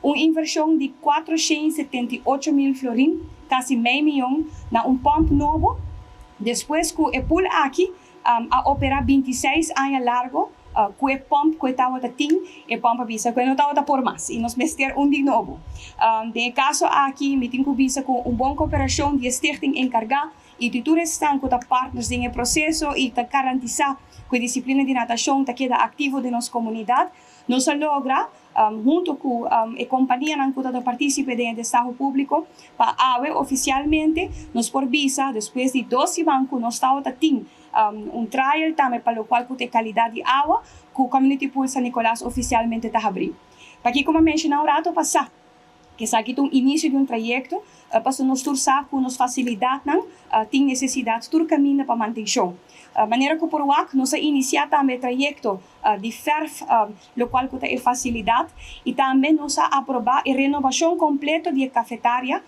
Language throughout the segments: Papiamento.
Un inversion di 478 mil florin, casi mei miyon, na un pomp nobo, despues cu e pool aki a opera 26 aña largo cu e pomp cu tabata tin, e pomp a bisa cu no tabata por mas y nos mester un di nobo. Den caso aki, mi tin cu bisa cu un bon cooperacion di stichting encarga y di tur esnan cu ta partners den e proceso y ta garantisa cu e disciplina di natacion ta keda activo den nos comunidad, nos a logra, hunto cu e compania cu ta participe den destaho publico, pa awe oficialmente nos por bisa, despues di 2 siman cu nos tabata tin un trial tambe pa loke cu calidad di awa, cu Community Pool San Nicolas oficialmente ta habri. Pa aki, como menciona un rato pasa, cu esaki ta un inicio di un trayecto, pa nos tur sa cu nos facilidadnan tin necesidad tur caminda pa mantencion. Manera cu por wak, nos a inicia tambe e trayecto di verf, loke cu e facilidad, y tambe nos a aproba e renobacion completo di cafetaria,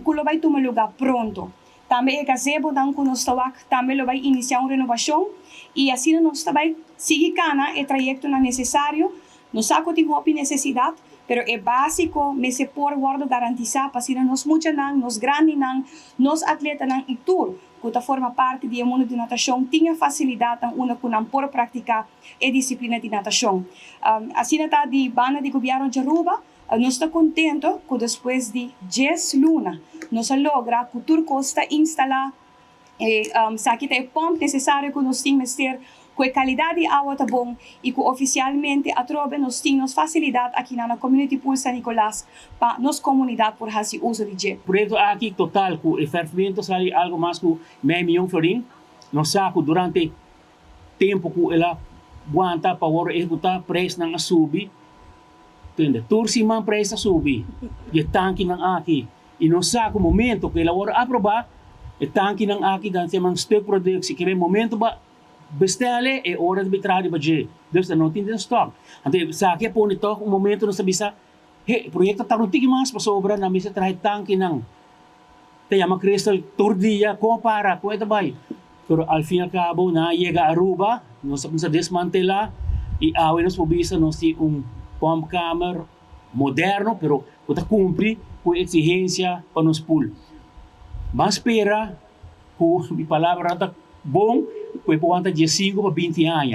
cu lo bay tuma luga pronto. Tambe e gazebo dan cu nos tawak, tambe lo bay inicia un renobacion, y asina nos tambe sigui cana e trayecto na necesario. Nos sa cu tin hopi necesidad, pero e basico mester por wordo garantisa pa asina nos muchanan, nos grandinan, nos atletanan y tur cu ta forma parti di mundo di natacion tin facilidad unda cu nan por practica e disciplina di natacion. Asina ta, di banda di gobierno di Aruba, nos ta contento cu despues di 10 luna nos a logra cu tur cos ta instala e esaki ta e pomp necesario cu nos tin mester, cu e calidad di awa ta bon y cu oficialmente atrobe nos tin nos facilidad aki na Community Pool San Nicolas pa nos comunidad por haci uso di dje. Proyecto aki total cu e verfmento sali algo mas cu mei miyon florin. Nos sa cu durante tempo cu el a wanta pa ehecuta, prijsnan a subi. Entende? Tur siman prijs a subi. E tankinan aki. Y nos sa cu momento cu el a aproba, e tankinan aki dan tin un stuk productie, cu e momento bo bestel e ora di traha budget. Dus no tin den stock. Anto, sa cu pone toch un momento nos bisa, he, proyecto ta un tiki mas pa sobra na mesa traha tankinan. Ta yama Crystal tur dia, con para, con e bay. Pero al fin y al cabo, nan a yega Aruba, nos a cuminsa desmantela y awe nos por bisa nos tin un pompkamer moderno, pero cu ta cumpli cu exigencia pa nos pool. Mas spera, cu mi palabra ta bon, cu por 15 pa 20 aña.